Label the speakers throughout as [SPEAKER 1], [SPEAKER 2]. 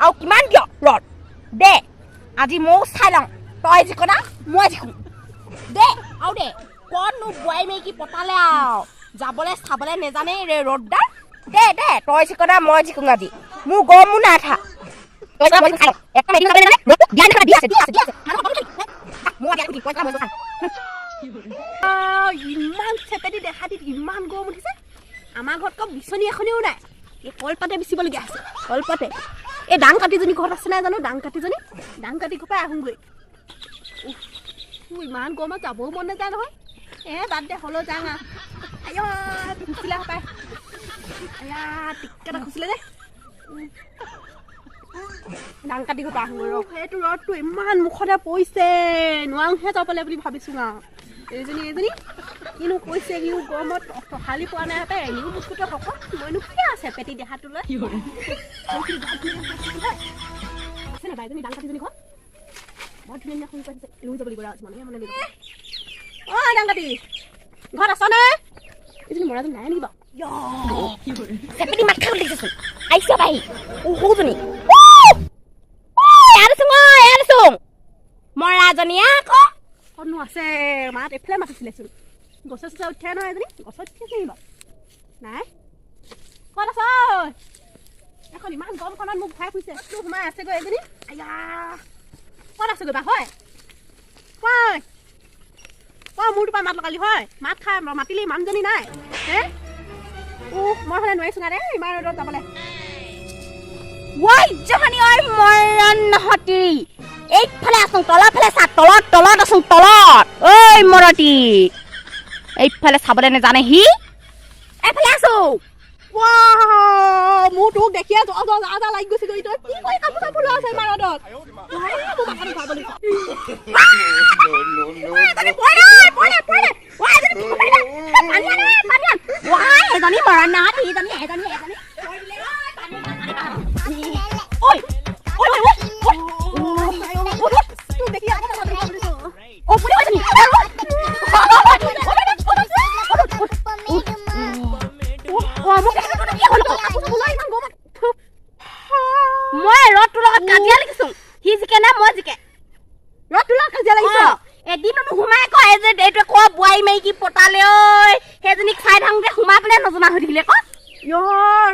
[SPEAKER 1] আৰু কিমান দিয় ৰদ দে। আজি ময়ো চাই লওঁ, তই জিকনা মই জিকো। দে আৰু দে। ক'তনো বোৱাৰী মেৰিকি পতালে আৰু যাবলৈ চাবলৈ নেজানেই ৰে ৰ'দডাল। দে দে, তই জিকনা মই জিকো। আজি মোৰ গমো নাই থা। তই জিকনা, মই জিকো, চাই লওঁ। একটা মেডিকেল যাবলৈ নাজানে, ৰ'দটো দিয়া নাই, দি আছে, দি আছে, দি আছে। মই আজি উঠিম, তই জিকনা, মই জিকো, চাম।
[SPEAKER 2] ইমান চেপেটি দেখা দি ইমান গৰম উঠিছে। আমাৰ ঘৰত ক বিচনী এখনিও নাই, এই কলপাতে বিচিবলগীয়া হৈছে কলপাতে। এই ডাং কাটিজনী ঘৰত আছে নাই জানো? ডাং কাটিজনী, ডাং কাটি ঘৰ পৰাই আহোঁগৈ। উফ, মোৰ ইমান গৰমত যাবও মন নাযায় নহয়। এ বাদ দে, হ'লেও যাওঁ। আৰু আইঅ, খুচিলে পাই। আয়া, টিক এটা খুচিলে দেই। ডাং কাটি ঘৰ পৰা আহোঁগৈ ৰ। সেইটো ৰ'দটো ইমান মুখতে পৰিছে, নোৱাৰোঁহে যাবলৈ বুলি ভাবিছোঁ। আৰু এইজনী কিনো কৈছে, কিনো গৰমত সহালি পোৱা নাই পাই। এনেও বস্তুটো শকত, মইনো কি আছে পেটি দেহাটো লৈ আছে নাই। বাইজনী, ডাং কাটিজনী ঘৰত বৰ ধুনীয়া ধুনীয়া ফুল পাইছে, লৈ যাব লাগিব। আজি মানে অ ডাং কাটি ঘৰত আছনে? এইজনী মৰাজনী নাই নেকি বাৰু?
[SPEAKER 1] চেপেটি মাত খাব লাগিছেচোন। আহিছে বাহি। ও সৌজনী, ইয়াত আছো মই, ইয়াত আছো। মৰাজনী আকৌ।
[SPEAKER 2] ক'তনো আছে? মাত এইফালে মাতিছিলেচোন। গছে চছে উঠে নহয় এজনী, গছত উঠি আছে নেকি বাৰু? নাই, ক'ত আছ ঐ? এখন ইমান গৰমখনত মোক ভৰাই ফুৰিছে। ক'তনো সোমাই আছেগৈ এজনী? আয়া, ক'ত আছেগৈ বা? হয় হয় ক, মোৰটোৰ পৰা মাত লগালি হয়, মাত খাই মাতিলি, মানুহজনী নাই হে। উহ, মই হ'লে নোৱাৰিছো দেই ইমান ৰ'দত যাবলৈ।
[SPEAKER 1] ঐ জহানী, ঐ মৰণ নহতি, এইফালে আছো, তলৰ ফালে চা, তলত, তলত আছো, তলত। ঐ মৰতি, এইফালে চাবলৈ নেজানে সি। এইফালে আছো।
[SPEAKER 2] মোৰ তোক দেখিয়ে জ্বৰ জ্বৰ যা যা লাগি গৈছেগৈ। তই কি কৰি কাপোৰ চাপোৰ লৈ আছ ইমান ৰ'দত? মোৰ মাথাটো ঘূৰাব লাগিছে।
[SPEAKER 1] এজনী পৰিলে, পৰিলে, পৰিলে। ঐ এজনী পৰিলে। পানী আন, পানী আন। ঐ এজনী মৰণ নহতি, এজনী, এজনী, এজনী পৰিলে। ঐ পানী আন, পানী আন। ঐ ঐ ঐ ঐ ঐ।
[SPEAKER 2] তোক দেখি আকৌ মাথাটো ঘূৰাব লৈছো।
[SPEAKER 1] অ পুৰি এজনী। অ মোক কি হ'ল?
[SPEAKER 2] কাপোৰ চাপোৰ লৈ ইমান গৰমত।
[SPEAKER 1] মই ৰ'দটোৰ লগত কাজিয়া লাগিছো, সি জিকে নে মই জিকে।
[SPEAKER 2] ৰ'দটোৰ লগত কাজিয়া লাগিছ?
[SPEAKER 1] এদিনো নোসোমাই ক। এই যে এইটোৱে ক, বোৱাৰী মাইকী পতালে ঐ, সেইজনীক চাই থাকোঁতে সোমাই পেলাই নজনা হৈ থাকিলে ক।
[SPEAKER 2] ইয়,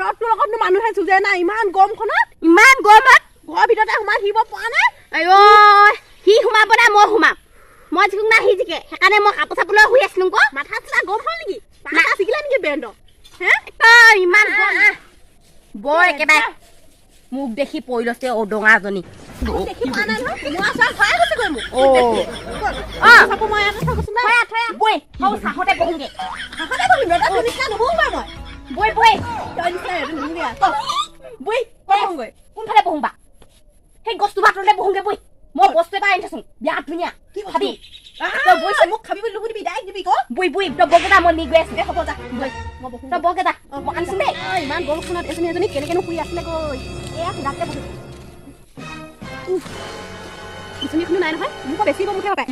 [SPEAKER 2] ৰ'দটোৰ লগতনো মানুহে যুঁজে না ইমান গৰমখনত?
[SPEAKER 1] ইমান গৰমত।
[SPEAKER 2] ঘৰৰ ভিতৰতে সোমাই থাকিব পৰা নাই।
[SPEAKER 1] আইঅ, সি সোমাব না মই সোমাম? মই জিকো না সি জিকে? সেইকাৰণে মই কাপোৰ চাপোৰ লৈ শুই আছিলো ক।
[SPEAKER 2] মাথা চাথা গৰম হ'ল নেকি? মাথা ছিগিলে নেকি ব্ৰেণ্ডৰ হে?
[SPEAKER 1] একদম ইমান গৰম, বৰ একেবাৰে মোক দেখি পৰি লৈছে অ ডঙাজনী।
[SPEAKER 2] দেখি পোৱা নাই নহয়। মই আছো, ভয় গৈছেগৈ মোক।
[SPEAKER 1] অ।
[SPEAKER 2] অ চাপো, মই ইয়াতে থৈ গৈছো নাই।
[SPEAKER 1] থৈ আহ, থৈ আহ। বৈ সৌ চাহতে বহোগে।
[SPEAKER 2] চাহতে বহিম, ৰ'দত তোৰ নিচিনা নবহোগৈ মই।
[SPEAKER 1] বৈ বৈ।
[SPEAKER 2] তই নিচিনা ৰ'দত নবহোগৈ আৰু। ক,
[SPEAKER 1] বৈ।
[SPEAKER 2] ক'ত বহোগৈ?
[SPEAKER 1] কোনফালে বহোঁ বা? সেই গছটো ভাততে বহোগে বৈ। মই বস্তু এটা আনি থৈছো, বিৰাট ধুনীয়া।
[SPEAKER 2] কি বস্তু?
[SPEAKER 1] খাবি।
[SPEAKER 2] তই বৈছে মোক খাবি বুলি নুসুধিবি, ডাইৰেক্ট দিবি ক।
[SPEAKER 1] বৈ বৈ, তই বগেটা, মই নি গৈ আছো।
[SPEAKER 2] এ হ'ব, যা বৈ, মই বহোঁ।
[SPEAKER 1] তই বগেটা, মই আনিছো দেই।
[SPEAKER 2] অ, ইমান গৰমখনত এজনী এজনী কেনেকেনো শুই আছিলে গৈ?
[SPEAKER 1] এয়া খুদাতে বহো।
[SPEAKER 2] উফ, বিচনীখনো নাই নহয়। মোক বেছি গৰম উঠে পাই,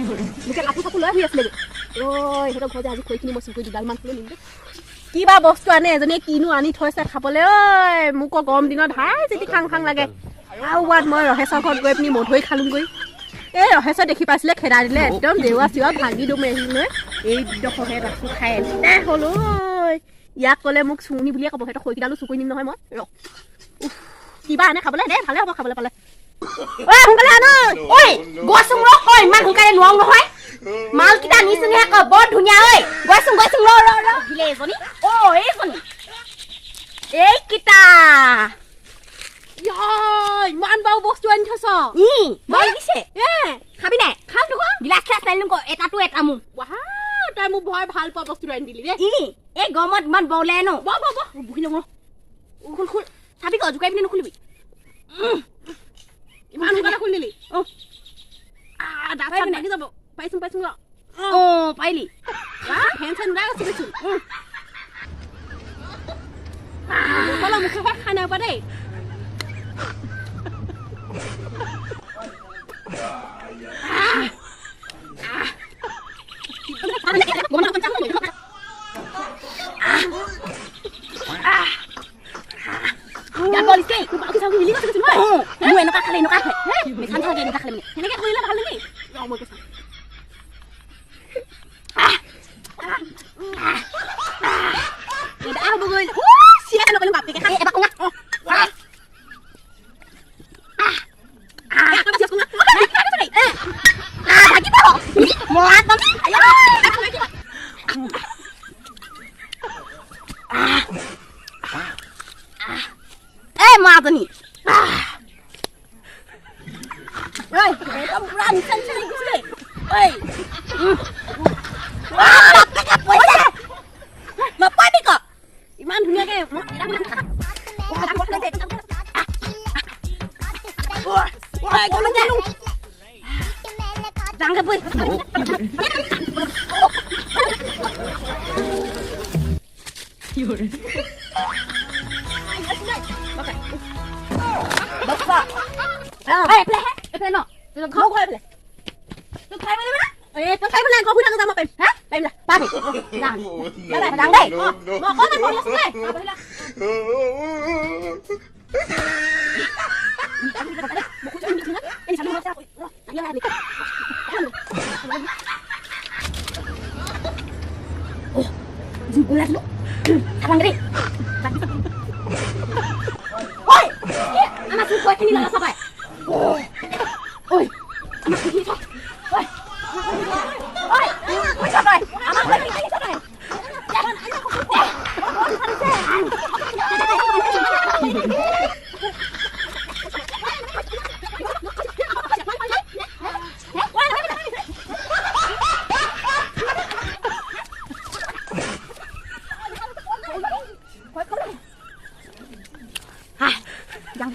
[SPEAKER 2] লোকে কাপোৰ চাপোৰ লৈ শুই আছিলেগৈ। ঐ, ইহঁতৰ ঘৰ যে আজি খৰিখিনি মই চুৰ কৰি দুডালমান হ'লেও নিম দেই। কিবা বস্তু আনে এজনীয়ে, কিনো আনি থৈছে খাবলৈ ঐ? মোক গৰম দিনত হাই যেতি খাং খাং লাগে। আৰু ৱাত মই ৰহেশ্বৰ ঘৰত গৈ পিনি মধুৰি খালোঁগৈ। এই ৰহেশ্বৰ দেখি পাইছিলে, খেদাই দিলে একদম, জেওৰা চেওৰা ভাঙি দিওঁ মেলি। এইডোখৰহে আছো, খাই এনে হ'ল ঐ। ইয়াক ক'লে মোক চুৰণি বুলিয়ে ক'ব। সিহঁতৰ খৰিকেইডালো চুৰ কৰি নিম নহয় মই। ৰ, উফ, কিবা আনে খাবলৈ দে, ভালে হ'ব খাবলৈ পালে।
[SPEAKER 1] ঐ সোনকালে আন ঐ। ঐ গৈছোং ৰ ক, ইমান সোনকালে নোৱাৰো নহয়। মালকেইটা আনিছোংহে ক, বৰ ধুনীয়া ঐ। গৈছোং গৈছোং, ৰ ৰ ৰ। আহিলে এজনী, অ এইজনী, এইকেইটা।
[SPEAKER 2] ইয়া, ইমান বাৰু বস্তু আনি থৈছ?
[SPEAKER 1] ই বৰ দিছে।
[SPEAKER 2] এ
[SPEAKER 1] খাবি নাই?
[SPEAKER 2] খাম দেখোন।
[SPEAKER 1] গিলাচ খিলাচ নানিলো ক, এটাটো এটা মোৰ।
[SPEAKER 2] ৱাহ, তই মোক বৰ ভাল পোৱা বস্তুটো আনি দিলি দেই।
[SPEAKER 1] ই এই গৰমত ইমান বলে ন।
[SPEAKER 2] বহ বহ বহ, বহি লওঁ ৰ।
[SPEAKER 1] খুল খুল, চাবি ক, জোকাই পিনে নুখুলিবি।
[SPEAKER 2] ইমান সোনকালে খুলি দিলি।
[SPEAKER 1] অ।
[SPEAKER 2] দাঁত
[SPEAKER 1] পাৰিবি
[SPEAKER 2] চাত
[SPEAKER 1] নাই?
[SPEAKER 2] ভাগি যাব। পাৰিছোং পাৰিছোং ৰ।
[SPEAKER 1] অ পাৰিলি?
[SPEAKER 2] ফেন চেন ওলাই গৈছে দেচোন। বটলৰ মুখে খাই নাই পোৱা দেই।
[SPEAKER 1] ইয়াত বলিছে। একেই।
[SPEAKER 2] বাকী চাউল মিলি গৈছে নহয়।
[SPEAKER 1] অঁ, মোৰ এনেকুৱা খালে এনেকুৱা হয়, মিঠা মিঠা লাগে এনেকুৱা খালে মানে।
[SPEAKER 2] সেনেকে কৰিলে ভাল নেকি? অঁ, মই কৈছোঁ। এটা হ'বগৈ। চিয়া নকৰিলো বাপেকে।
[SPEAKER 1] এই এবাৰ কঙা।
[SPEAKER 2] অঁ।
[SPEAKER 1] ভাগিব মৰা কমি। এই মাজনী, ঐ, একদম পুৰা নিচা নিচা লাগি গৈছে। ঐ, বাপেকে পইচা নপাবি ক।
[SPEAKER 2] ইমান ধুনীয়াকে।
[SPEAKER 1] যাওঁগে বৈ। বাপ্পা, এইফালে আহে,
[SPEAKER 2] এইফালে ন?
[SPEAKER 1] ঘৰ ঘৰ এইফালে।
[SPEAKER 2] তই খাই পেলাই না? এই তই খাই পেলাই ঘৰ শুই থাকো, যাম পাৰিম।
[SPEAKER 1] হা,
[SPEAKER 2] পাৰিম যা।
[SPEAKER 1] পাবি, যাম যাম দেই।
[SPEAKER 2] মই অকণমান বহি আছো দেই। বহিলা।
[SPEAKER 1] ওলাইছিলো খাবাং দেই। ঐ, আমাৰ চোন খৈখিনি লগা চাবাই। ঐ, আমাৰ খৈখিনি থ। ঐ, ঐ, কৈছ তই আমাৰ খৈখিনি থ তই। যাওঁ।